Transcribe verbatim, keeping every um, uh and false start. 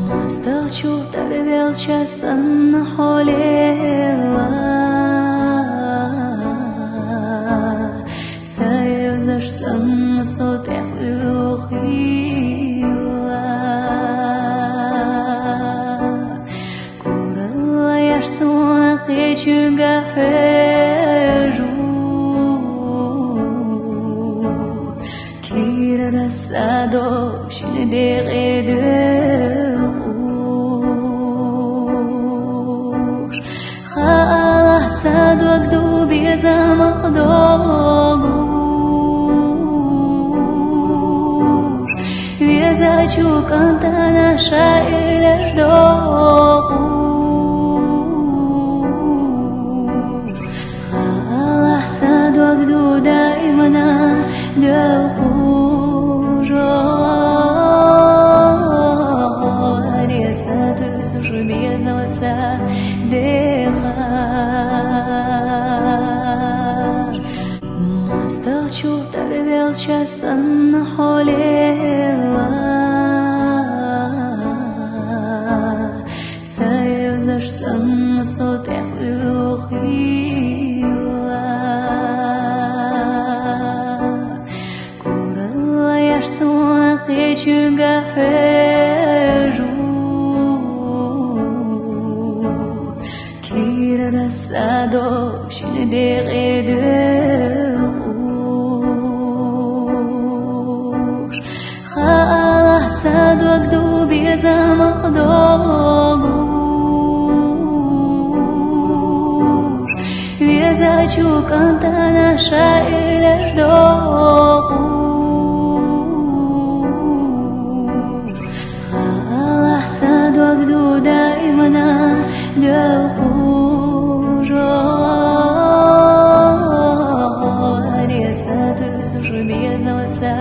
Мастагӏчух тӏарвелча санна хьолела, ца эвзаш санна со тӏехвуьлу хила. Куралла яш сона кхечуьнга хьежу. Кирара садо шин декъе декъуш. Хала садваг ду безамах догуш. Везачу кӏантана шаилаш догуш. Хала садваг ду даимана дохужо. Аре садвизуш безамца деха. Мастагӏчух тӏарвелча санна хьолела, ца эвзаш санна со тӏехвуьлу хила. Куралла яш сона кхечуьнга хьежу. Кирара садо шин декъе декъуш. Хала садваг ду безамах догуш. Везачу кӏантана шаилаш догуш. Хала садваг ду даимана дохужо. Аре садвизуш безамца